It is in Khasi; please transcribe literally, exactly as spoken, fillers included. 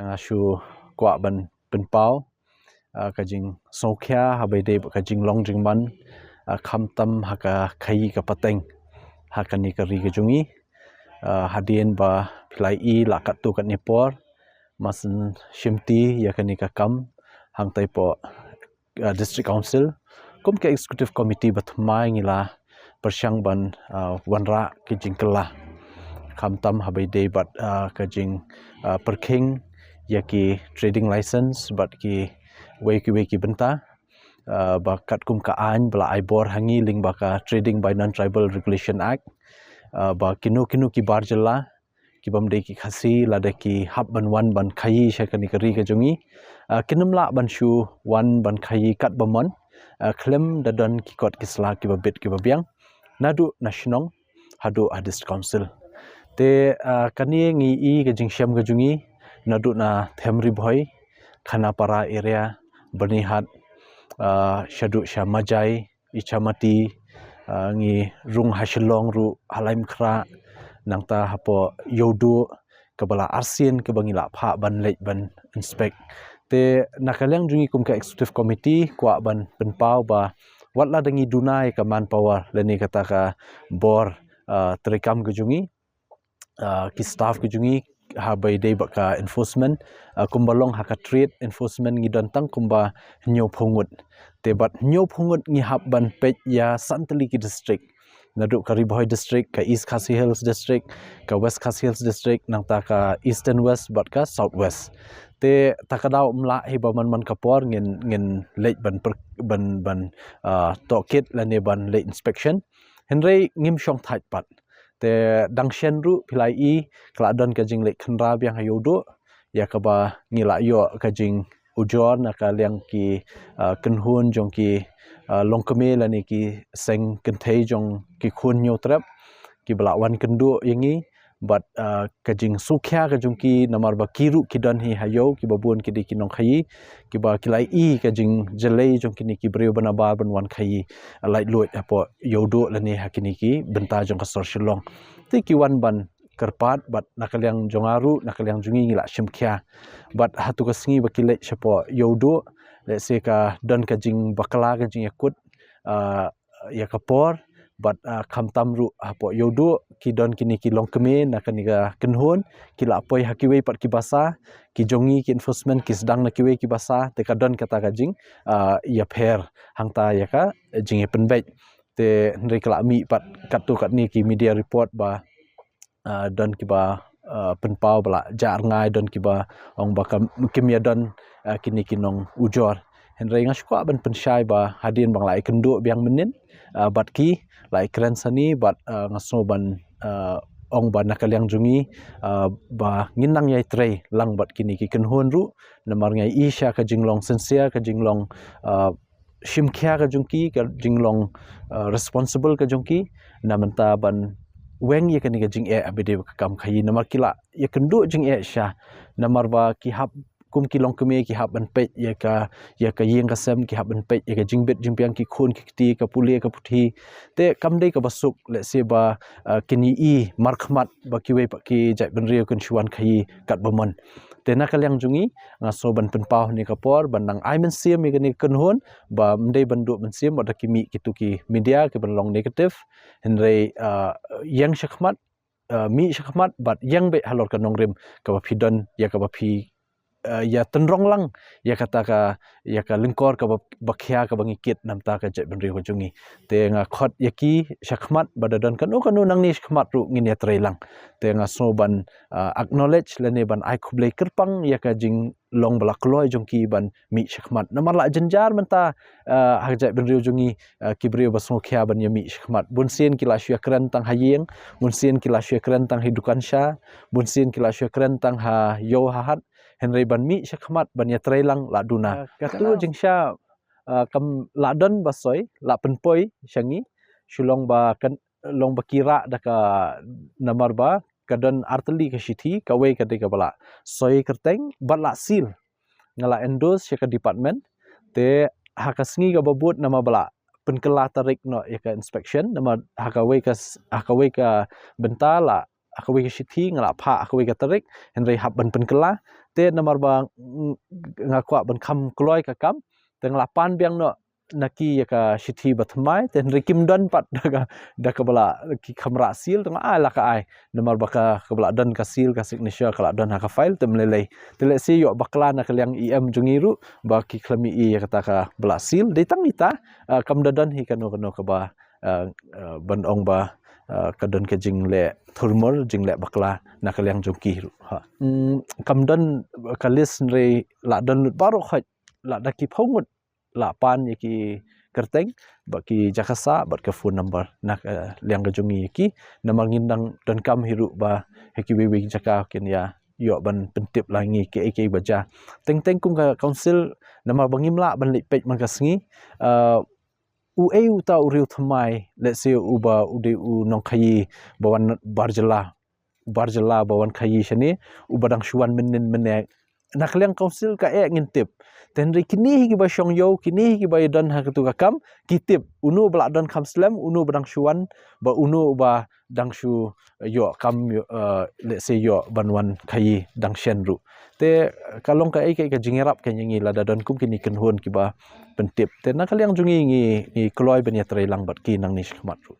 Nga shu kwah ban pynpaw, ah, ka jingsngewkhia ha ba ïadei bad ka jinglong jingman, ah, khamtam ha ka khaii ka pateng ha kane ka ri ka jong ngi. Ah, hadien ba phi la ïohi la katto katne por, ma sngewsih shimti ïa kane ka kam hangtai hapoh, ah, District Council. Kum ka Executive Committee ba thymmai ngi la pyrshang ban, ah, wanrah ki jingkylla, khamtam ha ba ïadei bad, ah, ka jing, ah, pyrkhing ïa ki trading license bad kiwei kiwei ki bynta, ah, ba katkum ka aiñ ba la ai bor ha ngi lyngba ka Trading by Non-Tribal Regulation Act, ah, ba kino kino ki bar jylla ki bym dei ki Khasi lada ki hap ban wan ban khaii sha kane ka ri ka jong ngi, ah, kin ym lah ban shu wan ban khaii kat ba mon, ah, khlem da don ki kot ki sla ki ba bit ki ba biang, naduh na shnong haduh ha District Council. Te, ah, kane ngi ïohi ka jingshem ka jong ngi naduh na Them Ri Bhoi, Khanapara area, Byrnihat, ah, shaduh sha Majai, Ichamati, ah, ngi rung ha Shillong ruh, ha Laitumkhrah, nangta hapoh Ïewduh, kaba la arsien kaba ngi la phah ban leit ban inspect. Te na ka liang jong ngi kum ka Executive Committee kwah ban pynpaw ba wat lada ngi duna ïa ka manpower lane kata ka bor, ah, treikam ka jong ngi, ah, ki staff ka jong ngi ha ba ïadei bad ka enforcement, ah, kumba long ha ka trade enforcement ngi don tang kumba hynñiewphew ngut. Te bad hynñiewphew ngut ngi hap ban peit ïa san tylli ki district. Naduh ka Ri Bhoi District, ka East Khasi Hills District, ka West Khasi Hills District, nangta ka Eastern West bad ka South West. Te ta ka daw ym lah hi ba man man ka por ngin, ngin leit ban per-, ban, ban, ah, tohkit lane ban leit inspection. Hynrei ngim shong thait pat. Te dang shen ruh phi la ïohi ka la don ka jingleit khynra biang ha Ïewduh ïa kaba ngi la ïoh ka jingujor na ka liang ki, ah, kynhun jong ki, ah, longkmie lane ki seng kynthei jong ki khun Hynñiewtrep kiba la wan kynduh ïa ngi bad, ah, ka jingsngewkhia ka jong ki namar ba ki ruh ki don hi ha ïew kiba bun ki dei ki nongkhaii kiba ki la ïohi ka jingjlei jong kine ki briew ba nabar ban wan khaii, ah, laitluid hapoh Ïewduh lane ha kine ki bynta jong ka sor Shillong. Te ki wan ban kyrpad bad na ka liang jong nga ruh, na ka liang jong ngi ngi la shimkhia. Bad hato ka sngi ba ki leit shapoh Ïewduh, lehse ka don ka jingbakla ka jingïakut, ah, ïa ka por, bad, ah, khamtam ruh hapoh Ïewduh ki don kine ki longkmie na kane ka kynhun, ki la poi ha kiwei pat ki basa, ki jong ngi ki enforcement ki sdang na kiwei ki basa, te ka don kata ka jing, ah, ïapher hangta ïa ka jingïapynbeit. Te hynrei ka la mih pat katto katne ki media report ba, ah, don kiba, ah, pynpaw ba la jah rngai, don kiba ong ba kam, kim ïa don, ah, kine ki nongujor. Hynrei nga shu kwah ban pynshai ba hadien ba nga la ïakynduh biang mynnin, ah, bad ki, la ïakren sani bad, ah, nga sngew ban, ah, ong ba na ka liang jong ngi, ah, ba ngin nang ïai trei lang bad kine ki kynhun ruh namar nga ïohi sha ka jinglong sincere, ka jinglong, ah, shimkhia ka jong ki, ka jinglong, ah, responsible ka jong ki na mynta ban weng ïa kane ka jingeh ha ba ïadei bad ka kam khaii namar ki la ïakynduh jingeh sha namar ba ki hap kum ki longkmie ki hap ban peit ïa ka, ïa ka ïing ka sem, ki hap ban peit ïa ka jingbit jingbiang ki khun ki kti, ka pule ka puthi. Te kam dei kaba suk lehse ba, ah, kin ïohi markhmat ba kiwei pat ki jaitbynriew kin shu wan khaii kat ba mon. Te na ka liang jong ngi nga sngew ban pynpaw ha kane ka por ban nang ai mynsiem ïa kane ka kynhun ba ym dei ban duh mynsiem wat la ki mih kito ki media kiban long negative. Hynrei, ah, ïeng shakhmat, ah, mih shakhmat bad ïeng beit halor ka nongrim kaba phi don, ïa kaba phi, ah, ïa tynrong lang ïa kata ka, ïa ka lyngkor kaba, ba khia kaba ngi kit na bynta ka jaitbynriew ka jong ngi. Te nga khot ïa ki shakhmat ba da don kano kano nangne shakhmat ruh ngin ïa trei lang. Te nga sngew ban, ah, acknowledge lane ban ai khublei kyrpang ïa ka jinglong ba la kloi jong ki ban mih shakhmat. Namar la jynjar mynta, ah, ha ka jaitbynriew jong ngi, ah, ki briew ba sngewkhia ban ïa mih shakhmat. Bunsien ki la shu ïakren tang ha ïing, bunsien ki la shu ïakren tang ha dukan sha, bunsien ki la shu ïakren tang ha ïew ha hat. Hynrei ban mih shakhmat ban ïa trei lang la duna. Ah, kato jingshisha, ah, kam la don ba soi, la pynpoi sha ngi, shu long ba kan, long ba ki rah da ka namar ba ka don artylli ka shithi, kawei ka dei kaba la soi kyrteng bad la seal. Nga la endorse sha ka department. Te ha ka sngi kaba bud namar ba la pynkylla tarik noh ïa ka inspection, namar ha kawei ka s-, ha kawei ka bynta la, ha kawei ka shithi nga la phah ha kawei ka tarik, hynrei hap ban pynkylla. Te namar ba, mm, nga kwah ban kham kloi ka kam, te nga la pan biang noh na ki ïa ka shithi ba thymmai, te hynrei kim don pat da ka, da kaba la ki kham rah seal, te nga ai la ka ai. Namar ba ka, kaba la don ka seal, ka signature, ka la don ha ka file, te ym lei lei. Te lehse ïoh bakla na ka liang E M jong ngi ruh, ba ki khlem ïohi ïa kata kaba la seal. Dei tang ita, ah, kam da don hi kano kano kaba, ah, ah, ban ong ba, ah, ka don ka jingleh thurmur, jingleh bakla na ka liang jong ki ruh. Ha. Mm, kam don ka list, hynrei la don lut baroh khoit, la da ki phew ngut la pan ïa ki kyrteng, bad ki jaka sah, bad ka phone number na ka liang ka jong ngi ïa ki. Namar ngin dang donkam hi ruh ba ha kiwei wei jaka kin ïa ïoh ban pyntip la ngi kiei kiei ba jia. Teng teng kum ka council, namar ba ngim lah ban leit peit man ka sngi, ah, uei uta u riew thymmai, lehse uba u dei u nongkhaïi ba wan bar jylla, bar jylla ba wan khaïi shane, uba dang shu wan mynnin mynne. Na ka liang council kaei ngin tip. Te hynrei kine hi kiba shong ïew, kine hi kiba ïa don ha katu ka kam, ki tip uno ba la don kham slem, uno ba dang shu wan, bad uno ba dang shu ïoh kam, ïoh, eh, lehse ïoh ban wan khaïi dang shen ruh. Te ka long kaei kaei ka jingïarap ka ïa ngi lada don kum kine ki kynhun kiba pyntip. Te na ka liang jong ngi, ngi, ngi kloi ban ïatrei lang bad ki nangne shakhmat ruh.